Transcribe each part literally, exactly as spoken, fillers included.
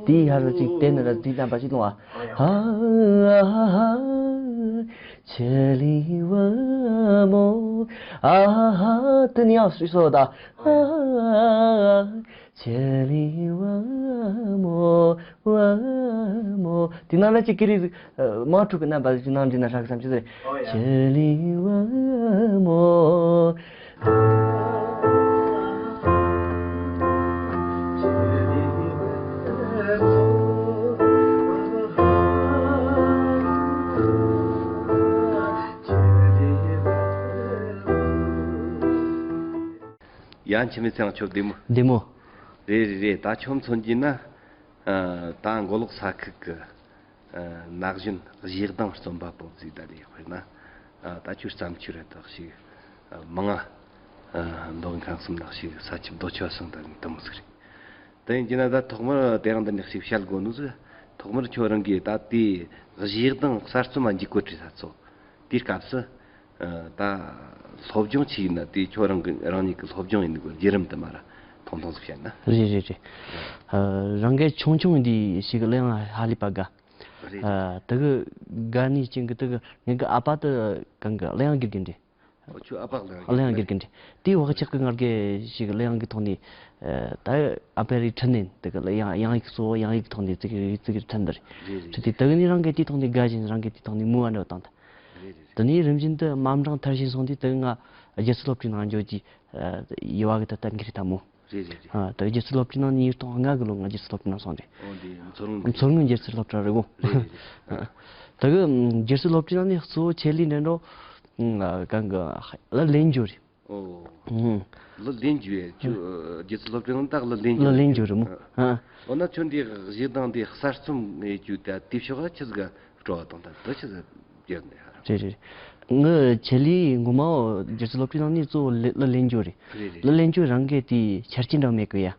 དེའི་ཧར་ལ་ཅིག་དེ་ནི་ར་དེའི་རྣམ་པ་ཞིག་ལོང་བ། ཨ་ཧ་ཧ་ཧ། ཆེ་ལི་བ་མོ། ཨ་ཧ། དེ་ནི་ཡང་སུས་སོ་ད། ཨ་ཧ། ཆེ་ལི་བ་མོ། བ་མོ། དེ་ནང་ལ་ཅིག་ཀི་རི་མ་འཁྲུག་གི་རྣམ་པ་ཞིག་ནང་འདྲི་ན་ཧྲག་བསམ་ཅི་ཟེར། ཆེ་ལི་བ་མོ། ཡང་འཆི་མེད་ཚེ་དབང་ཁྱོད་བདེ་མོ། བདེ་མོ། རེད་རེད་རེད། ད་ཁྱོད་མཚོན་གྱིས་ན། ཨ། ད་མགོ་ལོག་ས་ཁུལ་གྱི། ཨ། ན་གཞོན་གཞས་གདངས་རྩོམ་པ་པོ་ཟིག་ད་རེད། དཔེར་ན། ཨ། ད་ཁྱོད་བརྩམས་ཆོས་ར་དག་ཞིག་ཨ། མང་ང་། ཨ། མདོ་ཁམས་གསུམ་ནག་ཞིག་ས་ཁྱབ་རྡོ་ཆོ་སང་ད་དུ་མོ་ཟིག་རེད། དེ་ཡིན་གྱི་ན་ད་ཐོག་མར་དེ་རིང་འདི་ནས་ཞིག་བཤད་དགོས་ནོ་ཟིག་ཐོག་མར་ཁྱོད་རང་གིས་ད་དེ་གཞས་གདངས་གསར་རྩོམ་མ་འཇུག་གོ་དྲི་ས་ཚོ། དེའི་སྐབས་སུ། ཨ། ད་སློབ་སྦྱོང་ཆི་ཡིན་ན་དེ་ཁྱོད་རང་གི་རང་ཉིད་ཀྱི་སློབ་སྦྱོང་ཡིན་ནི་གོ་བརྒྱུད་རིམ་དུ་མ་ར་ཐུང་ཐུང་ཟིག་བཤད་ན། རེད་རེད་རེད། ཨ། རང་གི་ཆུང་ཆུང་འདི་ཞིག་གླུ་དབྱངས་ཧ་ལས་པ་དགའ། རེད། ཨ། དེ་གི་དགའ་ནི་ཅན་གི་དེ་གི་ངེད་གི་ཨ་ཕ་དེ་གང་གི་གླུ་དབྱངས་དགེ་རྒན་རེད། ཨོ། ཁྱོད་ཨ་ཕ་གླུ་དབྱངས་དགེ་རྒན་རེད། དེའི་བག་ཆགས་གི་ངར་གི་ཞིག་གླུ་དབྱངས་གི་ཐོག་ནས། ཨ། ད་ཨ་ཕ་རི་ཁྲིད་ནས་དེ་གི་གླུ་དབྱངས་དབྱངས་ཡིག་གཙོ་བོ་དབྱངས་ཡིག་གི་ཐོག་ནས་ཙི་གི་ཙི་གི་ཁྲིད་འདི་རེད། རེད་རེད། ཁྲིད་དེ་དེ་གི་ནས་རང་གི་དེའི་ཐོག་ནས་དགའ་བཞིན་རང་གི་དེའི་ཐོག་ནས་མོས་པ་འདྲ་བ་བཏང་ད། རེད་རེད། དེ་ནས་རིམ་བཞིན་དུ་དམའ་འབྲིང་མཐར་ཕྱིན་སོང་དུས་དེ་གི་ང་སྒྱུ་རྩལ་སློབ་གྲྭའི་ནང་འཇོག་རྒྱུའི། ཨ། ཡི་བ་གི་ད་གཏན་འཁེལ་ད་མོ། རེད་རེད་རེད། ཨ། ད་སྒྱུ་རྩལ་སློབ་གྲྭའི་ནང་ནས་ཉིས་སྟོང་ལྔ་གི་ལོ་ང་སྒྱུ་རྩལ་སློབ་གྲྭའི་ནང་སོང་རེད། འོ་འདི་མཚོ་སྔོན་གི། མཚོ་སྔོན་སྒྱུ་རྩལ་སློབ་གྲྭ་རེད་གོ། རེད་རེད་རེད། ད་གི་སྒྱུ་རྩལ་སློབ་གྲྭའི་ནང་ནས་གཙོ་བོ་ཆེད་ལས་འདྲ་འགྲོ། ཨ། གང་གི་གླུ་ལེན་རྒྱུ་རེད། ཨོ། ཨང་། གླུ་ལེན་རྒྱུ་ཡས་ཁྱོད་སྒྱུ་རྩལ་སློབ་གྲྭའི་ནང་ད་གླུ་ལེན་རྒྱུ། གླུ་ལེན་རྒྱུ་རེད་མོ། ཨ། འོ་ན་ཁྱོད་འདི་གཞས་གདངས་འདི་གསར་རྩོམ་ཡེད་རྒྱུ་ད་དེ་ཕྱོགས་ཆི་ཟིག་སྤྲོ་བ་དང་ད་དུ་ཆི་ཟིག་བརྒྱབ་ནས་ཧ། རེད་རེད། ངའི་ཆེད་ལས་ངོ་མ་བོ་སྒྱུ་རྩལ་སློབ་གྲྭའི་ནང་ནས་གཙོ་བོ་ལེ་གླུ་ལེན་རྒྱུ་རེད། རེད་རེད། གླུ་ལེན་རྒྱུ་རང་གི་དེའི་ཆ་རྐྱེན་འདྲ་མེད་གི་ཡ།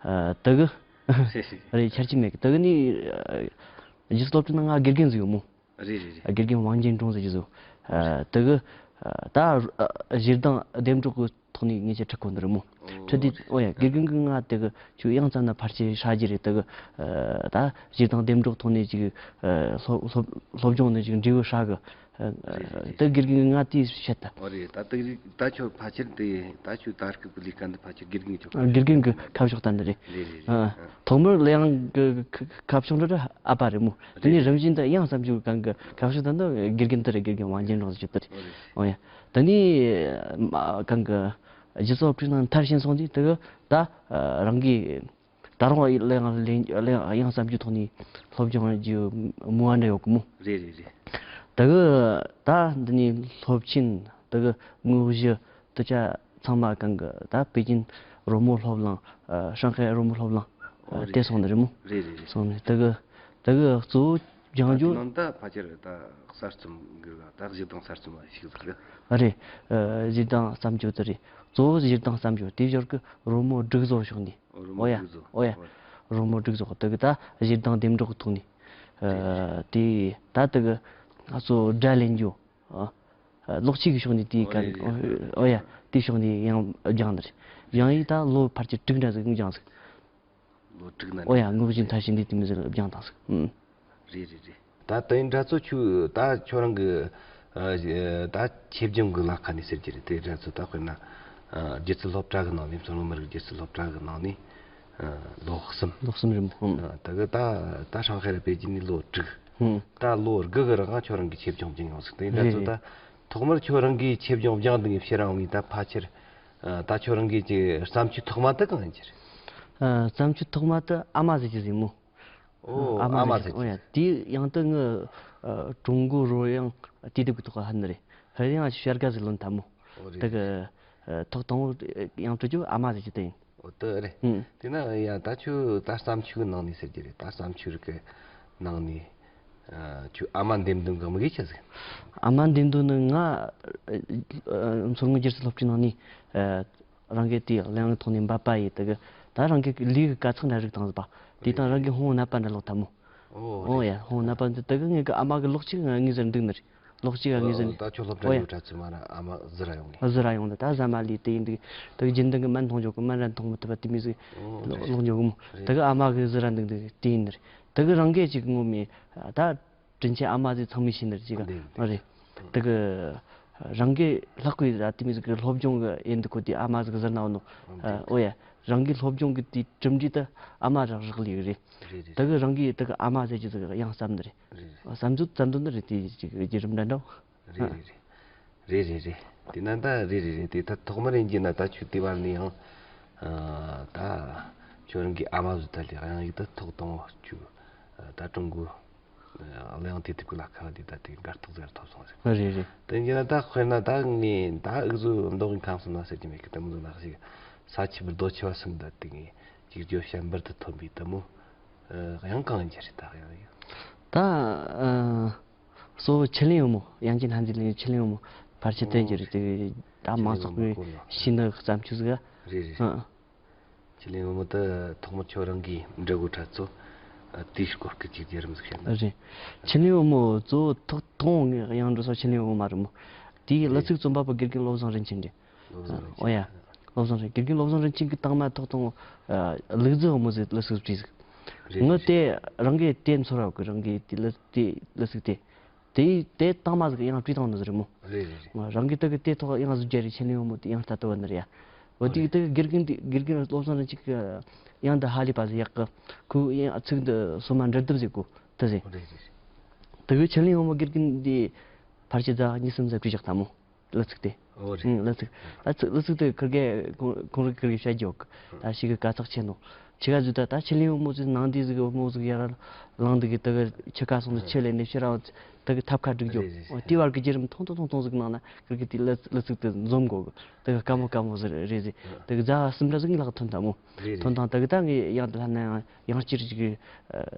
ཨ། དེ་གི། རེད་རེད། རེད། ཆ་རྐྱེན་མེད་གི། དེ་གི་ནི། ཨ། སྒྱུ་རྩལ་སློབ་གྲྭའི་ནང་ང་དགེ་རྒན་ཟིག་ཡོད་མོ། རེད་རེད་རེད། དགེ་རྒན་ཝང་ཅིན་ཀྲུང་ཟེར་གྱི་ཟིག་ཨ། དེ་གི། ཨ། ད་གཞས་གདངས་ལྡེམ་སྒྲོག་གི་ཐོག་ནས་ངེད་ཆོ་ཁྲིད་གོ་ནི་རེད་མོ། ཨོ། ཁྲིད་དུས། རེད། ཨོ་ཡ། དགེ་རྒན་གིས་ང་དེ་གི་ཁྱོད་དབྱངས་བརྩམས་ན་ཕལ་ཆེར་ཧྲ་རྒྱུ་རེད། དེ་གི། ཨ། ད་གཞས་གདངས་ལྡེམ་སྒྲོག་ཐོག་ནས་ཅིག་ཨ། སློབ་སློབ་སློབ་སྦྱོང་ནས་ཅིག་འབྲས་བུ་ཧྲ་གི། ཨ། རེད་རེད་རེད། དེ་དགེ་རྒན་གིས་ང་དེ་བཤད་ད། ཨོ་རེད། ད་དེ་རིགས་ད་ཁྱོད་ཕལ་ཆེར་དེ་ད་ཁྱོད་ད་སྐབས་ཀྱི་ལས་ཀ་འདི་ཕལ་ཆེར་དགེ་རྒན་གྱི་ཁྱོད། ཨ། དགེ་རྒན་གྱི་ཁ་ཕྱོགས་ད་འདི་རེད། རེད་རེད་རེད། ཨ། ཨ། ཐོག་མར་གླུ་དབྱངས་ཀྱི་ཁ་ཁ་ཕྱོགས་འདི་ར་ཨ་ཕ་རེད་མོ། དེ་ནས། རེད། རིམ་བཞིན་དུ་དབྱངས་བརྩམས་རྒྱུ་གང་གི་ཁ་ཕྱོགས་ད་འདི་དགེ་རྒན་འདི་རེད། དགེ་རྒན་ཝང་ཅིན་ཀྲུང་ཟེར་གྱི་འདི་རེད། ཨོ་རེད། ཨོ་ཡ། དེ་ནས་མ་གང་གི་སྒྱུ་རྩལ་སློབ་གྲྭའི་ནང་མཐར་ཕྱིན་སོང་དུས་དེ་གི་ད། ཨ། རང་གིས་ད་རུང་གླུ་དབྱངས་ལེན། གླུ་དབྱངས་བརྩམས་རྒྱུའི་ཐོག་ནས་སློབ་སྦྱོང་རྒྱུ་མོས་པ་འདྲ་ཡོད་གི་མོ། རེད་རེད་རེད། དེ་གི་ད་འདི་ནས་སློབ་ཆེན་དེ་གི་དངོས་གཞི་དེ་ཆ་ཚང་མ་གང་གི་ད་པེ་ཅིན་རོལ་མོ་སློབ་གླིང་། ཨ། ཧྲང་ཧའེ་རོལ་མོ་སློབ་གླིང་། ཨ། ཨོ། རེད། དེ་སོང་ནི་རེད་མོ། རེད་རེད་རེད། སོང་ནི་དེ་གི་དེ་གི་གཙོ་བོ་སྦྱང་ད་རྒྱུ། དེ་ནང་ད་ཕལ་ཆེར་ད་གསར་རྩོམ་གི་ད་གཞས་གདངས་གསར་རྩོམ་བ་ཞིག་ཟིག་རེད། ཨ། རེད། ཨ། གཞས་གདངས་བརྩམས་རྒྱུ་དེ་རེད། གཙོ་བོ་གཞས་གདངས་བརྩམས་རྒྱུ་དེ་ཞོར་གི་རོལ་མོ་སྒྲིག་བཟོ་ཕྱོགས་ནས། ཨོ། རོལ་མོ། ཨོ་ཡ། སྒྲིག་བཟོ། ཨོ་ཡ། ཨོ། རོལ་མོ་སྒྲིག་བཟོ་དེ་གི་ད་གཞས་གདངས་ལྡེམ་སྒྲོག་གི་ཐོག་ནས། ཨ། རེད། དེ་ད་དེ་གི་ང་ཚོ་སྒྲ་ལེན་རྒྱུ། ཨ། ཨ། ལོག་ཆོས་ཀྱི་ཕྱོགས་ནས་དེའི། ཨོ། གང་། རེད་རེད། ཨོ་ཡ། དེའི་ཕྱོགས་ནས་ཡང་སྦྱངས་ནི་རེད། ཡང་ཡིན་ད་ལོ་ཕལ་ཆེར་དྲུག་འདྲ་ཟིག་སྦྱངས་ཟིག་ལོ་དྲུག་ན། ཨོ་ཡ། དངོས་གཞི་མཐར་ཕྱིན་དེ་དེ་མོ་ཟིག་སྦྱངས་བཏང་ཟིག་ཨུམ། རེད་རེད་རེད། ད་དེ་འདྲ་ཚོ་ཁྱོད་ད་ཁྱོད་རང་གི། ཨ། ད་ཆེད་སྦྱོང་གི་ལམ་ཁ་ནས་ཟེར་རྒྱུ་རེད། དེ་འདྲ་ཚོ་ད་དཔེར་ན། ཨ། སྒྱུ་རྩལ་སློབ་གྲྭ་གི་ནང་ནས། མཚོ་སྔོན་མི་རིགས་སྒྱུ་རྩལ་སློབ་གྲྭ་གི་ནང་ནས། ཨ། ལོ་གསུམ། ལོ་གསུམ་རིང་མོ། ཨུམ། ཨ། དེ་གི་ད་ད་ཧྲང་ཧའེ་ར་པེ་ཅིན་ནས་ལོ་དྲུག་ཨུམ། ད་ལོ་དགུ་གི་རིང་ཁྱོད་རང་གིས་ཆེད་སྦྱོང་སྦྱངས་ཡོད་ཟིག་དེ་འདྲ་ཚོ། རེད། ད་རེད། ཐོག་མར་ཁྱོད་རང་གིས་ཆེད་སྦྱོང་སྦྱངས་འདི་གི་ཕྱིར་རང་ལས་ད་ཕལ་ཆེར། ཨ། ད་ཁྱོད་རང་གི་ཅིག་བརྩམས་ཆོས་ཐོག་མ་དེ་གང་ཡིན་རྒྱུ་རེད། ཨ། བརྩམས་ཆོས་ཐོག་མ་དེ་ཨ་མ་ཟེར་རྒྱུ་ཟིག་མོ། ཨོ། ཨ་མ། ཨ་མ་ཟེར་རྒྱུ། ཟེར་རྒྱུ། ཨོ་ཡ། དེ་ཡང་ད་ངའི། ཨ། ཀྲུང་གོ་རོལ་དབྱངས་དུས་དེབ་ཀྱི་ཐོག་ག་ཧ་ནི་རེད། ཧ་ཡང་ཤར་ག་ཟིག་ལོན་ཐལ་མོ། ཨོ། རེད། དེ་གི། ཨ། ཐོག་དང་པོ་ཡང་སྤྲོད་རྒྱུ་ཨ་མ་ཟེར་རྒྱུ་དེ་ཡིན། ཨོ། དེ་རེད། ཨུམ། དེ་ན་ཡ་ད་ཁྱོད་ད་བརྩམས་ཆོས་ནང་ནས་ཟེར་རྒྱུ་རེད། ད་བརྩམས་ཆོས་རིགས་ཀྱི་ནང་ནས། ཨ། ཁྱོད་ཨ་མ་འདེམས་དོན་གི་དམིགས་ཡུལ་ཆི་ཟིག་ཨ་མ་འདེམས་དོན་ནི་ང་། ཨ། མཚོ་སྔོན་སྒྱུ་རྩལ་སློབ་གྲྭའི་ནང་ནས། ཨ། རང་གི་དེའི་གླུ་དབྱངས་ཐོག་ནས་འབད་པ་ཡས། དེ་གི་ད་རང་གི་ལུས་ཀྱི་དཀའ་ཚེགས་འདྲ་རིགས་བཏང་ཟིག་པ། དེ་དང་རང་གི་ཕུང་པོ་ནད་པ་འདྲ་ལོག་ཐལ་མོ། ཨོ། ཨོ་ཡ། ཕུང་པོ་ནད་པ་འདི་དེ་གི་ངེད་ཀྱི་ཨ་མ་གི་ལོག་ཅིག་ང་ངེད་ཟེར་འདུག་ནི་རེད། ལོག་ཅིག་ག་ངེས་ཟིན། ད་ཁྱོད་སློབ་གྲྭ་ཡོད་དྲ་ཚོད་མ་ར་ཨ་མ་ཟི་ར་ཡོང་ནས། ཟི་ར་ཡོང་ནས་ད་ཟ་མ་ལི་དེ་ཡིན་འདུག་ད་གི་རྒྱུན་ལྡན་གི་སྨན་འཐུང་ཆོག་གི་སྨན་ར་འཐུང་མི་ཐུབ་པ་དེ་མི་ཟིག་ལོག་འཇོག་གི་མོ། ད་གི་ཨ་མ་གི་ཟི་ར་འདུག་འདུག་དེ་ཡིན་ནི་རེད། ད་གི་རང་གི་ཅིག་ངོ་མི་ད་དྲིན་ཆེན་ཨ་མ་ཟིག་ཚང་མི་ཤེས་ནི་རེད་ཅིག་ག་རེད། ད་གི་རང་གི་ལྷག་པའི་ད་དེ་མི་ཟིག་གི་སློབ་སྦྱོང་གི་ཡིན་འདུག་གོ། དེ་ཨ་མ་ཟིག་གི་ཟིར་ན་འོ་ནོ། ཨོ་ཡ། རང་གི་སློབ་སྦྱོང་གི་དེ་གྲུབ་འབྲས་ད་ཨ་མ་རག་རག་ལས་རེད། ད་གི་རང་གི་ད་གི་ཨ་མ་ཟེར་གྱི་ཟིག་ཡང་བསམ་ནི་རེད། བསམ་ཚུལ་བསམ་དོན་ནི་རེད། དེ་ཅིག་བརྒྱུད་རིམ་འདྲ་འདྲ། རེད་རེད་རེད། རེད་རེད་རེད། དེ་ན་ད་རེད་རེད་རེད། དེ་ད་ཐོག་མར་ཡིན་གྱི་ན་ད་ཁྱོད་དེ་བར་ནས་ཡང་ཨ་ད་ཁྱོད་རང་གི་ཨ་མ་བཟོ་ད་ལས་ཡང་ཡིག་ད་ཐོག་དང་བོ་ཁྱོད་ད་ཀྲུང་གོ་གླེང་དེ་དེ་གི་ལ་ཁ་དེ་ད་དེ་འགར་ཐོག་ཟེར་ཐོབ་སོང་ཟེར། རེད་རེད། དེ་ཡིན་གྱི་ན་ད་དཔེར་ན་ད་ངས་ད་ཨུ་ཟོ་མདོ་གི་ཁམས་སུ་ན་ཟེར་གྱི་མེད་གི་ད་མི་ཟོ་ལགས་ཤིག་ས་ཆུ་བུར་རྡོ་ཆེ་བ་སུན་ད་དེ་ངས་ཅིག་བརྗོད་བྱ་འབུར་དུ་ཐོན་པའི་དེ་མོ་ཡང་གང་ཡིན་གྱི་རེད་ད་ཡང་ཡང་། ད་ཨ། གཙོ་བོ་ཆི་ལིང་བུ་མོ། དབྱངས་ཅན་ལྷ་འཛིན་གླིང་ཆི་ལིང་བུ་མོ་ཕལ་ཆེར་བསྟན་གྱི་རེད། དེ་ད་མང་ཚོགས་ཀྱི་ཤེས་ནི་བརྩམས་ཆོས་ཟིག་རེད་རེད། ཨ། ཆི་ལིང་བུ་མོ་དེ་ཐོག་མར་ཁྱོད་རང་གིས་འབྲི་དགོས་དྲ་ཚོ་དེའི་སྐོར་གྱི་ཅིག་བརྒྱུད་རིམ་ཟིག་བཤད་ན། རེད། ཆི་ལིང་བུ་མོ་གཙོ་བོ་ཐོག་ཐོག་ངས་དབྱངས་འགྲོ་ས་ཆི་ལིང་བུ་མོ་མ་རེད་མོ། དེའི་གླུ་ཚིག་རྩོམ་པ་པོ་དགེ་རྒན་བློ་བཟང་རིན་ཆེན་རེད། བློ་བཟང་རིན་ཆེན། ཨོ་ཡ། བློ་བཟང་རིན། དགེ་རྒན་བློ་བཟང་རིན་ཆེན་གྱིས་དང་མ་ཐོག་དང་པོ་ལུག་རྫི་བུ་མོ་ཟེར་གླུ་ཚིག་བྲིས་ཟིག་རེད། ངི་དེ་རང་གི་དེ་ཚོར་བ་གི་རང་གི་དེ་གླུ་དེ་གླུ་ཚིག་དེ་དེ་དེ་དང་མ་ཟིག་ཡང་བྲིས་བཏང་ནི་ཟིག་རེད་མོ། རེད་རེད་རེད། རང་གི་དེ་གི་དེ་ཐོག་ཡང་ཟིག་རྒྱ་རེད། ཆི་ལིང་བུ་མོ་དེ་ཡང་ལྟ་ལྟ་བ་ནི་རེད་ཡ། འོ་དེ་གི་དེ་གི་དགེ་རྒན་དེ་དགེ་རྒན་བློ་བཟང་རིན་ཆེན་གི་ཡང་དེ་ཧ་ལས་པ་ཟིག་ཡག་གི་ཁོ་ཡང་ཚིག་འདི་སོ་མ་འབྲི་དེབ་ཟིག་གོ་དེ་ཟིག་རེད་རེད་རེད། དེ་གི་ཆི་ལིང་བུ་མོ་དགེ་རྒན་དེ་ཕལ་ཆེར་ཟླ་གཉིས་གསུམ་ཟིག་བྲིས་བཞག་ད་མོ། གླུ་ཚིག་དེ། ཨོ་རེད། ཨང་། གླུ་ཚིག་ཨ་ཚིག་གླུ་ཚིག་དེ་ཁིར་གེ་ཁོང་ཁོང་རིག་ཁིར་གེ་བཤད་རྒྱུ་ད་ཞིག་གི་དཀའ་ཚེགས་ཆེ་ནོ། ཆི་ག་ཟིག་ད་ད་ཆི་ལིང་བུ་མོ་ཟིག་ནང་དེ་ཟིག་བུ་མོ་ཟིག་ཡར་ལངས་འདུག་གི་དེ་གི་ཆི་ཁ་སོང་དུ་ཆི་ལེ་ནས་ཕྱིར་ར་དེ་གི་ཐབ་ཁ་སྒྲིག་རྒྱུ། རེད་རེད། ཨོ་དེ་བར་གི་བརྒྱུད་རིམ་ཐུང་ཐུང་ཐུང་ཐུང་ཟིག་ནང་ན་ཁིར་གེ་དེ་གླུ་གླུ་ཚིག་དེ་འཛོམས་དགོ་གི་དེ་གི་དཀའ་མོ་དཀའ་མོ་ཟིག་རེད་ཟིག་དེ་གི་ཟླ་གསུམ་འདྲ་ཟིག་ལྷག་ཐོན་ད་མོ། རེད་དོན་རེད། དང་དེ་གི་ད་ངས་ཡང་དེ་ལ་ན་ཡང་ཡང་སྤྱིར་ཅིག་གི་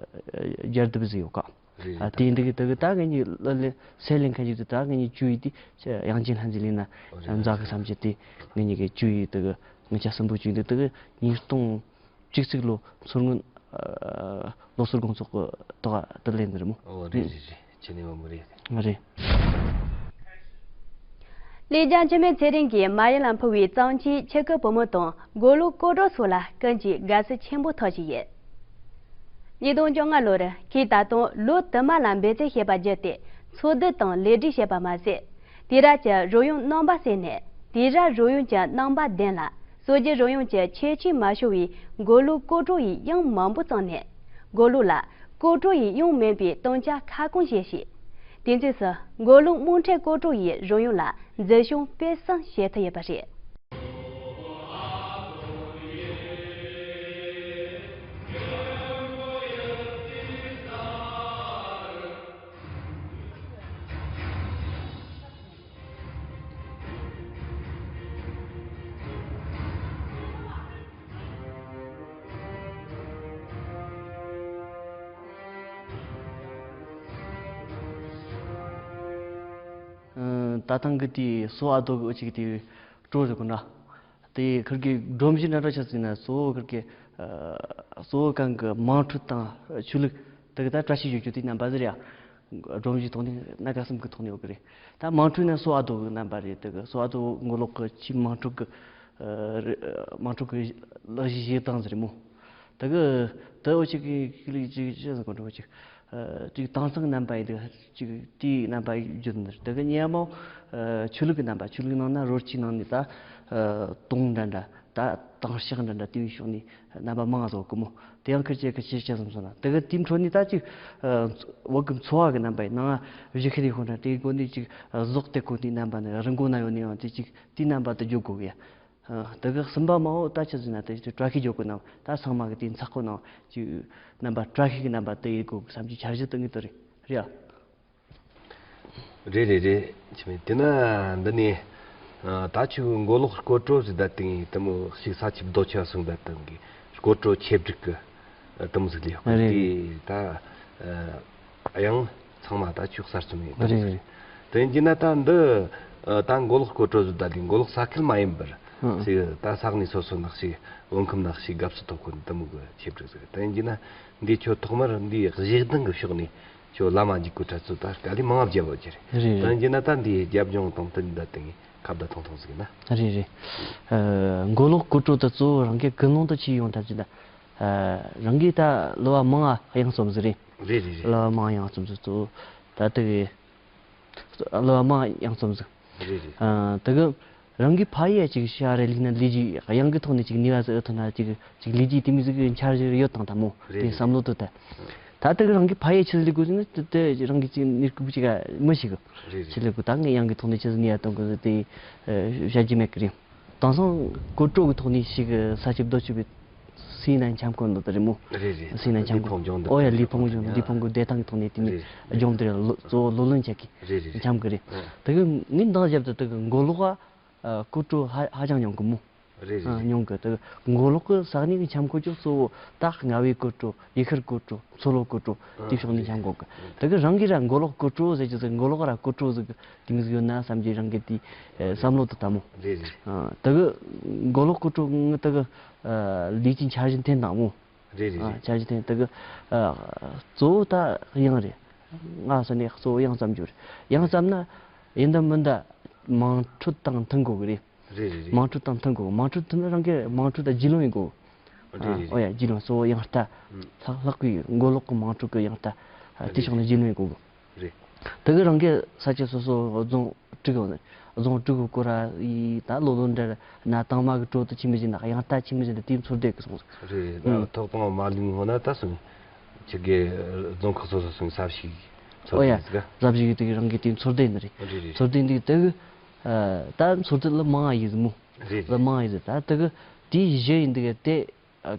རྒྱལ་དུ་བཟི་ཡོད་ཀ་རེད་རེད། ཨ་དེ་འདི་གི་དེ་གི་ད་ངེད་གཉིས་ལ་ལ་སེ་ལེན་མཁན་ཞིག་ཏུ་ད་ངེད་གཉིས་བཅུ་ཡི་དེ་དབྱངས་ཅན་ལྷ་འཛིན་ལེན་ན་ཨོ་རེད། མཛའ་གི་བསམ་གྱི་དེ་ངེད་གཉིས་གི་བཅུ་ཡི་དེ་གི་ངེད་ཅག་གསུམ་པོ་བཅུ་ཡི་དེ་དེ་གི་ཉིས་སྟོང་བཅུ་གཅིག་ལོ་མཚོ་སྔོན་ཨ་ལོ་སར་དགོང་ཚོགས་གི་ཐོག་དེ་ལེན་ནི་རེད་མོ། ཨོ་རེད་རེད་རེད། ཆི་ལིང་བུ་མོ་རེད། རེད། ལི་ཅང་འཆི་མེད་ཚེ་རིང་གིས་མ་ཡུལ་ལ་འཕུར་བའི་གཙང་ཆུའི་ཆུ་ཁའི་བུ་མོ་དང་མགོ་ལོག་སྐོར་བྲོ་སོགས་ལ་ཀུན་གྱིས་དགའ་བསུ་ཆེན་པོ་ཐོབ་བཞིན་ཡོད། ཉིས་སྟོང་བཅོ་ལྔ་ལོར་ཁོས་ད་དུང་ལོ་དུ་མ་ལ་འབད་བརྩོན་བྱས་པ་བརྒྱུད་དེ་འཚོལ་སྡུད་དང་ལེགས་སྒྲིག་བྱས་པ་མ་ཟད། དེ་རབས་ཀྱི་རོལ་དབྱངས་རྣམ་པ་གསན་ནས་དེ་རབས་རོལ་དབྱངས་ཀྱི་རྣམ་པ་ལྡན་ལ། སྲོལ་རྒྱུན་རོལ་དབྱངས་ཀྱི་ཁྱད་ཆོས་མ་ཤོར་བའི་མགོ་ལོག་སྐོར་བྲོ་ཡི་དབྱངས་མང་པོ་བརྩམས་ནས། མགོ་ལོག་ལ་སྐོར་བྲོ་ཡི་དབྱངས་མིན་པའི་སྟོན་ཆ་ཁ་སྐོང་བྱས་ཤིང་། དེ་མཚུངས་སུ་མགོ་ལོག་དམངས་ཁྲོད་སྐོར་བྲོ་ཡི་རོལ་དབྱངས་ལ་འཛིན་སྐྱོང་སྤེལ་གསུམ་བྱེད་ཐུབ་ཡོད་པ་རེད། ད་ཐེངས་ཀྱི་དེའི་སོ་ཨ་རྡོ་གི་འུ་ཅག་གི་དེའི་སྤྲོ་ཟེར་གོ་ན། དེ་ཁིར་གི་སྒྲོམ་གཞི་འདྲ་འདྲ་ཆ་ཟིག་ན་གཙོ་བོ་ཁིར་གི་གཙོ་བོ་གང་གི་དམངས་ཁྲོད་དང་ཆོས་ལུགས་དེ་གི་ད་བཀྲ་ཤིས་བརྗོད་རྒྱུ་དེ་རྣམ་པ་ཟེར་ཡ། སྒྲོམ་གཞི་ཐོག་ནས་སྣ་ཁ་གསུམ་གི་ཐོག་ནས་ཡོད་གི་རེད། ད་དམངས་ཁྲོད་ན་སོ་ཨ་རྡོ་གི་རྣམ་པ་རེད། དེ་གི་སོ་ཨ་རྡོ་མགོ་ལོག་གི་ཆེས་དམངས་ཁྲོད་གི་དམངས་ཁྲོད་གི་གླུ་གཞས་བཞེས་སྟངས་ཟེར་མོ། དེ་གི་དེ་འུ་ཅག་གི་ཤུལ་ལུས་ཅིག་ཅི་ཟེར་གོ་འགྲོ་ཅིག་ཅིག་དེང་སང་རྣམ་པ་ཡིན་དུས་ཅིག་དེའི་རྣམ་པ་ཡིན་རྒྱུ་ནི་རེད། དེ་གི་ཉེ་མོ་ཆོས་ལུགས་ཀྱི་རྣམ་པ། ཆོས་ལུགས་ནང་ན་རོལ་ཆས་ནང་ནས་ད་དུང་འདྲ་འདྲ་ད་དང་ཤག་འདྲ་འདྲ་དེ་བའི་ཕྱོགས་ནས་རྣམ་པ་མང་བཟོ་གི་མོ། དེ་ཡང་ཁིར་ཆེ་ཁིར་ཆེ་ཆ་ཙམ་སོང་ན་དེ་གི་དེའི་འཕྲོ་ནས་ད་ཅིག་བོད་གི་འཚོ་བ་གི་རྣམ་པ་ཡིན་ནང་བཞི་ཤི་རེ་ཧོ་འདྲ་དེའི་སྒོ་ནས་ཅིག་ཟོག་དེ་གོ་དེའི་རྣམ་པ་ནི་རི་མགོ་ན་ཡོད་ནས་ཡང་དེ་ཅིག་དེའི་རྣམ་པ་དུ་འཇོག་དགོས་གི་ཡ། དེ་གི་གསུམ་པ་མ་འོ་ད་ཆི་ཟེར་ན་དེ་ཅིག་བཀྲ་ཤིས་ཇོ་ཀོ་ནང་ད་ཚང་མ་གི་དེ་ཚགས་ཁོ་ནང་ཅིག་རྣམ་པ་བཀྲ་ཤིས་ཀྱི་རྣམ་པ་དེ་ཡི་གོ་བསམ་གྱི་འཆར་གཞི་དེ་ངེས་དེ་རེད་རེད་ཨ། རེད་རེད་རེད། ཆི་མེད་དེ་ན་འདི་ནས་ད་ཆུ་མགོ་ལོག་སྐོར་བྲོ་ཟེར་ད་དེ་ངས་དེ་མོ་ཞིག་ས་ཆུ་རྡོ་ཆེ་བ་སོང་ད་དེ་གི་སྐོར་བྲོ་ཆེ་བསྒྲིག་གི་དེ་མོ་ཟིག་ལས་ཡོད་གི་རེད། དེ་ད། ཡང་ཚང་མ་ད་ཆོས་གསར་རྩོམ་ཡིན། རེད་རེད། དེ་ཡིན་གྱི་ན་ད་འདི་ད་མགོ་ལོག་སྐོར་བྲོ་ཟེར་ད་འདི་མགོ་ལོག་ས་ཁུལ་མ་ཡིན་པར་ཅིག་ད་ས་གནས་སོ་སོ་ནག་ཞིག་བོད་ཁམས་ནག་ཞིག་དགའ་བསུ་ཐོབ་ཁུལ་འདི་མོ་གི་ཆེ་བསྒྲིགས་ཟེར། དེ་ཡིན་གྱི་ན་འདི་ཁྱོད་ཐོག་མར་འདི་གཞས་གདངས་གི་ཕྱོགས་ནས་ ཁྱོད་བླ་མ་འཇིགས་སྐུལ་འཕྲལ་ཚོ་ད་དཀའ་ལས་མང་བརྒྱབ་ཡོད་ཀྱི་རེད། རེད་རེད། ད་ཡིན་ན་ད་འདི་རྒྱབ་ལྗོངས་དང་མཐུན་ད་དེ་ངས་ཁ་བརྡ་ཐུང་ཐུང་ཟིག་ན། རེད་རེད། ཨ། མགོ་ལོག་སྐོར་བྲོ་ད་གཙོ་བོ་རང་གི་ཀུན་སློང་དུ་ཆུད་ཡོང་ཐབས་ཀྱི་ད། ཨ། རང་གིས་ད་གླུ་བ་མང་ང་དབྱངས་རྩོམ་ཟིག་རེད། རེད་རེད་རེད། གླུ་བ་མང་དབྱངས་རྩོམ་ཟིག་གཙོ་བོ་ད་དེ་གི་གླུ་བ་མང་དབྱངས་རྩོམ་ཟིག་རེད་རེད། ཨ། དེ་གི་རང་གི་ཕ་ཡུལ་ཅིག་ཤར་རེ་ལུས་ན་ལས་ཀྱི་དབྱངས་ཀྱི་ཐོག་ནས་ཅིག་ནུས་པ་ཟིག་ཨེ་ཐོན་ན་ཅིག་ཅིག་ལས་ཀྱི་དེ་མི་ཟིག་གི་འཆར་གཞི་ཡོད་དང་ད་མོ། རེད་དེ་རེད། བསམ་བློ་དུ་ད། ད་དེ་གི་རང་གི་ཕ་ཡུལ་ཆི་ཟིག་ལས་དགོས་ཟེར་ན་དེ་དེ་རང་གི་ཅིག་ནུས་ཁུག་ཅིག་མི་ཤེས་གི། རེད་རེད། ཆི་ལས་དགོས་ད་ངས་དབྱངས་ཀྱི་ཐོག་ནས་ཆི་ཟིག་ནུས་པ་གཏོང་དགོས་ཟེར་དེ་བཤད་རྒྱུ་མེད་གི་རེད། དེང་སང་སྐོར་བྲོ་གི་ཐོག་ནས་ཞིག་ས་ཆུ་རྡོ་ཆུ་བའི་སུའི་ནང་འཁྱམ་གོ་འདུག་ད་རེད་མོ། རེད་རེད། སུའི་ནང་འཁྱམ་གོ། ལུས་ཕུང་ལྗོངས་འདི་ཨོ་ཡ་ལུས་ཕུང་ལྗོངས་ལུས་ཕུང་གི་བདེ་ཐང་གི་ཐོག་ནས་དེ་ནས་རེད། ལྗོངས་འདིར་ལོ་གཙོ་བོ་ལོ་ལོན་ཆགས་ཀྱི་རེད་རེད། འཁྱམ་གི་རེད། ཨ། དེ་གི་ངས་འདང་བརྒྱབ་ད་དེ་གི་མགོ་ལོག་ག་ཨ། སྐོར་བྲོ་ཧ་ཧ་ཅང་ཉུང་གི་མོ། རེད་རེད། ཨ། རེད། ཉུང་གི་དེ་གི་མགོ་ལོག་གི་ས་གནས་ཀྱི་འཁྱམ་གོ་ཅོག་གཙོ་བོ་ད་རྔ་བའི་སྐོར་བྲོ་ཡུལ་ཤུལ་སྐོར་བྲོ་མཚོ་ལྷོ་སྐོར་བྲོ་ཨ། དེ་ཕྱོགས་ནས་རེད་འཁྱམ་གོ་གི། རེད། དེ་གི་རང་གི་ར་མགོ་ལོག་སྐོར་བྲོ་ཟེར་གྱི་ཟེར་མགོ་ལོག་ར་སྐོར་བྲོ་ཟེར་གི་དེ་མི་ཟིག་ཡོད་ན་བསམ་གྱི་རང་གི་དེ་ཨ། བསམ་བློ་དུ་ད་མོ། རེད་རེད། ཨ། དེ་གི་མགོ་ལོག་སྐོར་བྲོ་ངི་དེ་གི་ཨ། ལས་ཀྱི་འཆར་གཞི་འཐེན་དང་མོ། རེད་རེད། ཨ། རེད། འཆར་གཞི་འཐེན་དེ་གི་ཨ། གཙོ་བོ་ད་དབྱངས་རེད། ང་ས་ནས་གཙོ་བོ་དབྱངས་བརྩམ་རྒྱུ་རེད། དབྱངས་བརྩམ་ན་ཡིན་ད་མིན་ད་དམངས་ཁྲོད་དང་མཐུན་དགོས་གི་རེད། རེད་རེད་རེད། དམངས་ཁྲོད་དང་མཐུན་དགོས། དམངས་ཁྲོད་མཐུན་ན་རང་གི་དམངས་ཁྲོད་དང་རྒྱུས་ལོན་ཡིན་དགོས། རེད་རེད། ཨོ་ཡ་རྒྱུས་ལོན་གཙོ་བོ་དབྱངས་རྟ། ཨུམ། ལྷག་ལྷག་པའི་མགོ་ལོག་གི་དམངས་ཁྲོད་ཀྱི་དབྱངས་རྟ། ཨ། དེ་རེད་ཕྱོགས་ནས་རྒྱུས་ལོན་ཡིན་དགོས། རེད། དེ་གི་རང་གི་ས་ཆ་སོ་སོ་རྫོང་དྲུག་ཡོད་ནི། རྫོང་དྲུག་གི་སྐོར་ར་ཡི་ད་ལོ་ལོ་འདྲ་ན་དང་མ་གི་དྲོ་དུ་ཆི་མི་བཞིན་ན་དབྱངས་རྟ་ཆི་མི་བཞིན་ན་དེའི་ཚོར་སྡེ་གི་སོང་། རེད། ཨུམ། ཐོག་དང་མ་ལུས་ངོ་ན་ད་སོང་། ཆི་གི་རྫོང་ཁག་སོ་སོ་སོང་ས་ཞིག་ཚོར་ཨོ་ཡ། སྡེ་ཟིག་ག་ཟབ་ཞིག་དེ་གི་རང་གི་དེའི་ཚོར་སྡེ་ནི་རེད། རེད་རེད། ཚོར་སྡེ་འདི་དེ་གི་ད་ཚོར་སྡེ་ལ་མང་ཡི་ཟི་མོ། རེད་རེད། ལ་མང་ཡི་ཟི་ད་དེ་གི་དེའི་གཞི་ཡིན་དེ་གི་དེ།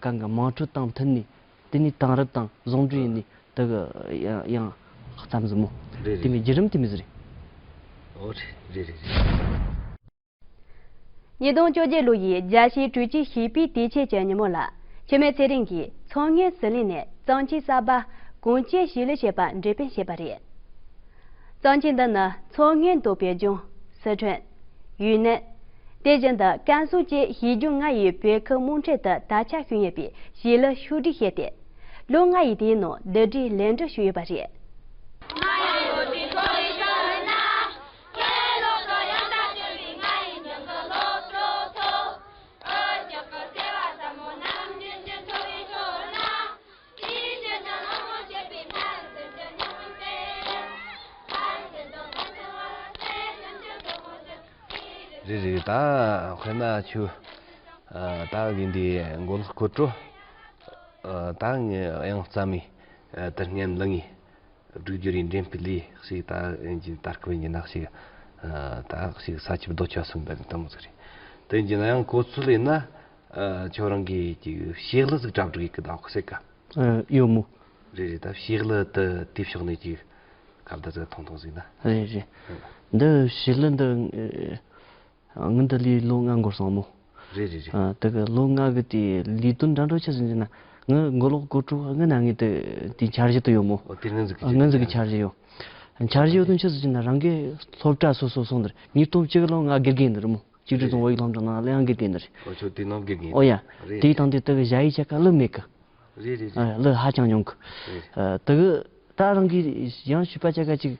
གང་གི་དམངས་ཁྲོད་དང་མཐུན་ནས་དེ་ནས་དེང་རབས་དང་ཟུང་འབྲེལ་ཡིན་ནས་དེ་གི་ཡང་ཡང་བརྩམས་ཟིན་མོ། རེད་རེད། དེ་མོ་བརྒྱུད་རིམ་དེ་མོ་ཟིག་རེད། ཨོ་རེད་རེད་རེད་རེད། ཉིས་སྟོང་བཅོ་བརྒྱད་ལོ་ཡི་རྒྱལ་སྤྱིའི་དྲོ་སྐྱིད་ཞི་བའི་དུས་ཆེན་གྱི་ཉིན་མོ་ལ་འཆི་མེད་ཚེ་རིང་གིས་མཚོ་སྔོན་ཟི་ལིང་ནས་གཙང་ཆུའི་ས་པ་གངས་ཅན་ཞི་ལུ་བྱེད་པ་འགྲེམས་སྤེལ་བྱས་པ་རེད། གཙང་ཆུ་འདི་ནི་མཚོ་སྔོན་དོག་པའི་ལྗོངས། སི་ཁྲོན། ཡུན་ནན། དེ་བཞིན་དུ་ཀན་སུའུ་བཅས་ཞི་ལྗོངས་ལྔ་ཡི་བོད་ཁུལ་དམངས་ཁྲོད་དུ་དར་ཁྱབ་བྱུང་ཡོད་པའི་ཞི་ལུ་ཕྱོགས་བསྒྲིགས་བྱས་ཏེ། ལོ་ལྔ་ཡི་དུས་ནང་བསྡུ་སྒྲིག་ལེགས་འགྲུབ་བྱུང་ཡོད་པ་རེད། རེད་རེད། ད་དཔེར་ན་ཁྱོད་ད་གི་འདི་མགོ་ལོག་སྐོར་བྲོ་ད་ངས་དབྱངས་བརྩམས་མི་དེ་སྔོན་ལ་ངས་སྒྲིག་སྦྱོར་ཡིན་འགྲེམས་སྤེལ་ལས་ཞིག་ད་ཡིན་གྱི་ད་སྐབས་ཡིན་གྱི་ན་ཞིག་ད་ཞིག་ས་ཆུ་རྡོ་ཆུ་སོང་འདྲ་གི་དང་ཟིག་རེད། དེ་ཡིན་གྱི་ན་ཡང་གོ་ཚུལ་ཡིན་ན་ཁྱོད་རང་གི་ཅིག་ཞི་ལུ་ཟིག་གྲ་སྒྲིག་གི་ད་གོ་སྲིད་ཀ་ཨ། ཡོད་མོ། རེད་རེད། ད་ཞི་ལུ་དེ་དེ་ཕྱོགས་ནས་ཅིག་ཁ་བརྡ་ཟིག་ཐུང་ཐུང་ཟིག་ན། རེད་རེད། འདི་ཞི་ལུ་འདི་ཨ། ངི་འདི་ལས་ལོ་ལྔ་འགོར་སོང་མོ། རེད་རེད་རེད། ཨ། དེ་གི་ལོ་ལྔ་གི་དེ་ལས་དོན་འདྲ་འགྲོ་ཆེ་ཟིན་ཟིན་ན་ངི་མགོ་ལོག་སྐོར་བྲོ་ངི་ན་ངི་དེ་དེ་འཆར་གཞི་དུ་ཡོད་མོ། ཨོ་དེ་སྔོན་ཟིག་གི་ཨ། སྔོན་ཟིག་གི་འཆར་གཞི་ཡོད། འཆར་གཞི་ཡོད་དོན་ཆེ་ཟིན་ཟིན་ན་རང་གི་སློབ་གྲྭ་སོ་སོ་སོང་དེར་ཉིས་སྟོང་གཅིག་ལོ་ང་དགེ་རྒན་འདིར་མོ། ཆིག་སྒྲིལ་རྫོང་བོད་ཡིག་སློབ་འབྲིང་ནང་ལ་ཡང་དགེ་རྒན་ནི་རེད། ཨོ་ཁྱོད་དེ་ནང་དགེ་རྒན། ཨོ་ཡ། རེད། དེའི་སྟེང་དེ་དག་གཞལ་ཡས་ཆ་ག་ལི་མེད་གི། རེད་རེད་རེད། ཨ། ལི་ཧ་ཅང་ཉུང་གི། རེད། ཨ། དེ་གི་ད་རང་གི་ཡང་ཞུས་པ་ཆ་ག་ཅིག་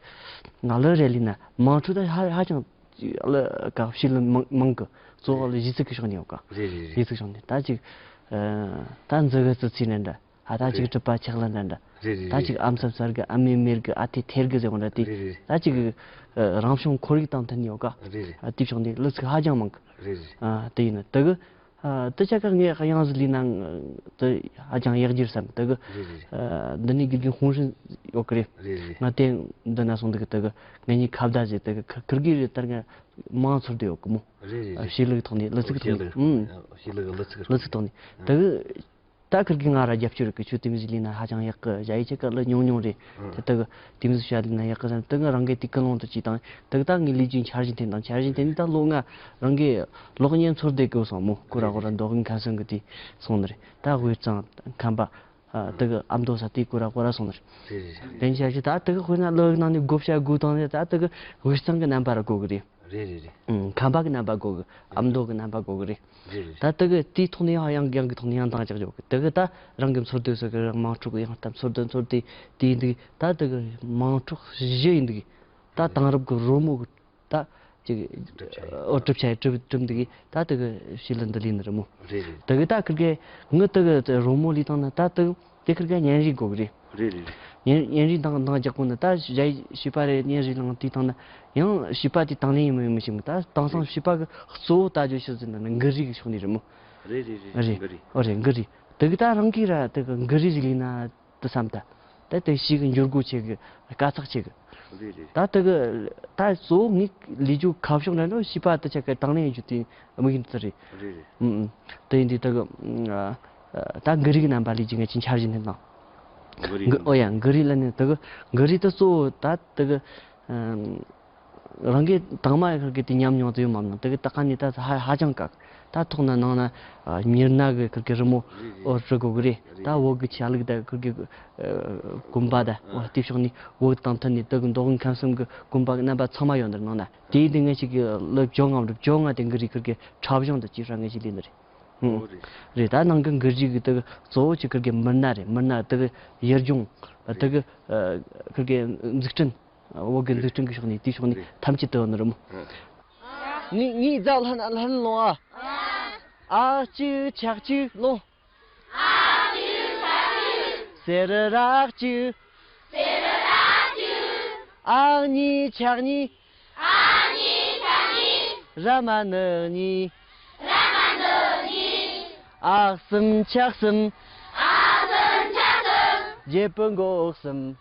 ང་ལི་རེད་ལི་ན་མང་ཁྲོ་ད་ཧ་ཧ་ཅང་ལི་ག་ཕྱི་ལི་མང་མང་གི། གཙོ་བོ་ལི་གཞས་ཚིག་གི་ཕྱོགས་ནས་ཡོད་ག། རེད་རེད་རེད། གཞས་ཚིག་ཕྱོགས་ནས་ད་ཅིག་ཨ། ད་འཛི་གི་ཙི་ཚི་ནི་འདྲ། ཨ། ད་ཅིག་རེད། གྲུབ་པ་ཆགས་ལ་འདྲ་འདྲ། རེད་རེད་ད་རེད། ཅིག་ཨ་མཚམས་གསར་གི་ཨ་མེ་མེར་གི་ཨ་ཐེ་ཐེར་གི་ཟེར་བ་འདྲ་དེ། རེད་རེད། ད་ཅིག་ཨ། རང་བྱུང་ཁོར་ཡུག་དང་མཐུན་ཡོད་ཀ། རེད་རེད། ཨ། དེ་ཕྱོགས་ནས་གླུ་ཚིག་ཧ་ཅང་མང་གི། རེད་རེད། ཨ། དེ་ཡིན་ན་དེ་གི་ཨ། དེ་ཆ་ག་ངས་དབྱངས་ཟིག་ལས་ན་དེ་ཧ་ཅང་ཡག་རྒྱུ་བསམ་དེ་གི། རེད་རེད། ཨ། འདི་ནས་དགེ་རྒན་ཧུང་ཧྲིན་ཡོད་གི་རེད། རེད་རེད། ང་དེ་འདི་ན་སོང་དེ་གི་དེ་གི་ངེད་གཉིས་ཁ་བརྡ་བྱས་དེ་གི་ཁ་ཁིར་གི་རེད་ད་ང་མང་ཚོར་དེ་ཡོད་གི་མོ། རེད་རེད། ཨ། རེད། ཤེས་ལུགས་ཐོག་ནས་གླུ་ཚིག་ཐོག་ནས། ཨུམ། ཤེས་ལུགས་གླུ་ཚིག་གླུ་ཚིག་ཐོག་ནས་དེ་གི། ད་ཁིར་གིས་ང་ར་རྒྱབ་སྐྱོར་རིག་གི་ཆུ་དེ་མི་ཟིག་ལས་ན་ཧ་ཅང་ཡག་གི་བྱ་ཡི་ཆེ་ག་ལ་ཉུང་ཉུང་རེད། དེ་དག་དེ་མི་ཟིག་བྱ་ལས་ན་ཡག་གི་ཟེར་དེ་ང་རང་གི་དེ་ཀུན་སློང་དུ་ཅིག་དང་དེ་ད་ངའི་ལས་ཀྱི་འཆར་གཞི་དེ་དང་འཆར་གཞི་དེ་ནི་ད་ལོ་ལྔ་རང་གི་གློག་བརྙན་ཚོར་བསྡད་གི་སོང་མོ་ཀུ་ར་ཀུ་ར་མདོ་དབུས་ཁམས་གསུམ་གི་དེ་སོང་ནི་རེད། ད་དབུས་གཙང་ཁམས་པ་དེ་གི་ཨ་མདོ་ས་དེ་ཀུ་ར་ཀུ་ར་སོང་ནི་རེད། དེ་འཆར་གཞི་ད་དེ་གི་དཔེར་ན་ལོ་ཡི་ནང་ནས་བགོ་བཤའ་དགོས་དང་ནི་ད་དེ་གི་དབུས་གཙང་གི་རྣམ་པ་ར་གོ་གི་རེད། རེད་རེད་རེད། ཨང་། ཁམས་པ་གི་རྣམ་པ་དགོས་གི། ཨ་མདོ་གི་རྣམ་པ་དགོས་གི་རེད། རེད་རེད། ད་དེ་གི་དེའི་ཐོག་ནས་ཡང་ཡང་གི་ཐོག་ནས་ཡང་འདང་རྒྱག་རྒྱུ་གི། དེ་གི་ད་རང་གི་འཚོ་སྡོད་སོགས་གི་རང་དམངས་ཁྲོད་གི་ཡང་ད་འཚོ་སྡོད་འཚོ་སྡོད་དེ་ཡིན་འདུག། ད་དེ་གི་དམངས་ཁྲོད་གཞི་ཡིན་འདུག། ད་དེང་རབས་གི་རོལ་མོ་གི་ད་ཅིག་གྲུབ་ཆ་ཡིན། ཨོ་གྲུབ་ཆ་ཡིན། གྲུབ་གྲུབ་འདུག། ད་དེ་གི་ཕྱི་ལ་འདི་ལས་ནི་རེད་མོ། རེད་རེད། དེ་གི་ད་ཁིར་གི་ངི་དེ་གི་རོལ་མོ་ལས་བཏང་ན་ད་དེ་དེ་ཁིར་གི་བརྙན་རིས་དགོས་གི་རེད། རེད་རེད་རེད། བརྙན་བརྙན་རིས་འདང་འདང་རྒྱག་དགོས་ན་ད་གཞས་བྱིས་པ་རེ་བརྙན་རིས་བླངས་དུས་བཏང་ན་ཡང་བྱིས་པ་དེ་དང་ལེན་ཡིན་མོ་ཡིན་མོ་ཞིག་མོ། ད་དེང་སང་བྱིས་པ་གི་གཙོ་བོ་ལྟ་རྒྱུ་ཤོད་ཟིན་ན་ནི་འགུལ་རིས་གི་ཕྱོགས་ནས་རེད་མོ། རེད་རེད་རེད། རེད། འགུལ་རིས། ཨོ་རེད། འགུལ་རིས། དེ་གི་ད་རང་གིས་ར་དེ་གི་འགུལ་རིས་ཟིག་ལས་ན་དེ་བསམ། ད་ད་དེ་ཞིག་གི་འགྱུར་སྒོ་ཆེ་གི། དཀའ་ཚེགས་ཆེ་གི། རེད་རེད། ད་དེ་གི་ད་གཙོ་བོ་ངས་ལས་རྒྱུ་ཁ་ཕྱོགས་འདྲ་འདྲ་བྱིས་པ་དེ་ཆ་གི་དང་ལེན་ཡིན་རྒྱུ་དེ་དམིགས་ཡུལ་དེ་རེད། རེད་རེད། ཨུམ་ཨུམ། དེ་ཡིན་དུས་དེ་གི་ཨ་ད་འགུལ་རིས་ཀྱི་རྣམ་པ་ལས་རྒྱུ་ངས་ཅིག་འཆར་གཞི་བསྣན་དང་། འགུལ་རིས། འགུལ། ཨོ་ཡ། འགུལ་རིས་ལ་ནི་དེ་གི་འགུལ་རིས་དེ་གཙོ་བོ་ད་དེ་གི་ཨམ། རང་གིས་དང་མ་ཁིར་གི་དེ་ཉམས་མྱོང་དེ་ཡོད་མ་མྱོང་། དེ་གི་ད་ག་ནས་ད་ཧ་ཧ་ཅང་དཀའ། ད་ཐོག་ན་ནང་ན་ཨ་མྱི་སྣ་གི་ཁིར་གི་རི་མོ། རེད་རེད། ཨོ་རི་གོ་གི་རེད། རེད། ད་འོག་གི་ཆ་ལུགས་ད་ཁིར་གི་ཨ་གོམ་པ་ད། ཨ། འོ་དེ་ཕྱོགས་ནས་འོག་དང་མཐུན་ནས་དེ་གི་མདོ་དབུས་ཁམས་གསུམ་གི་གོམ་པ་གི་རྣམ་པ་ཚང་མ་ཡོད་འདིར་ནང་ན། དེའི་སྟེང་ངེད་ཅིག་གི་ལོ་བཅོ་ལྔ་རུ་བཅོ་ལྔ་དེ་འགུལ་རིས་ཁིར་གི་འཁྲབ་གཞུང་དུ་ཅིག་རང་ངེད་ཅིག་ལས་འདི་རེད། ཨོ་རེད། རེད། ད་ནང་གི་འགུལ་རིས་གི་དེ་གི་གཙོ་བོ་ཅིག་ཁིར་གི་མི་སྣ་རེད། མི་སྣ་དེ་གི་ཡུལ་ལྗོངས་དེ་གི་ཨ་ཁིར་གི་འཛུགས་སྐྲུན། འོག་གི་འཛུགས་སྐྲུན་གྱི་ཕྱོགས་ནས་དེའི་ཕྱོགས་ནས། རེད། ཐམས་ཅད་དུ་ཡོད་ནི་རེད་མོ། ཨ། ངའི་ངའི་རྫ་ལྷན་ལྷན་ལོང་ཨ། ཨ་གཅིག་ཆག་གཅིག་ལོང་། སེར་རག་གཅིག། ཨ་གཉིས་ཆག་གཉིས། ར་མ་ནག་གཉིས། ཨ་གསུམ་ཆག་གསུམ། རྒྱལ་པོ་མགོ་གསུམ།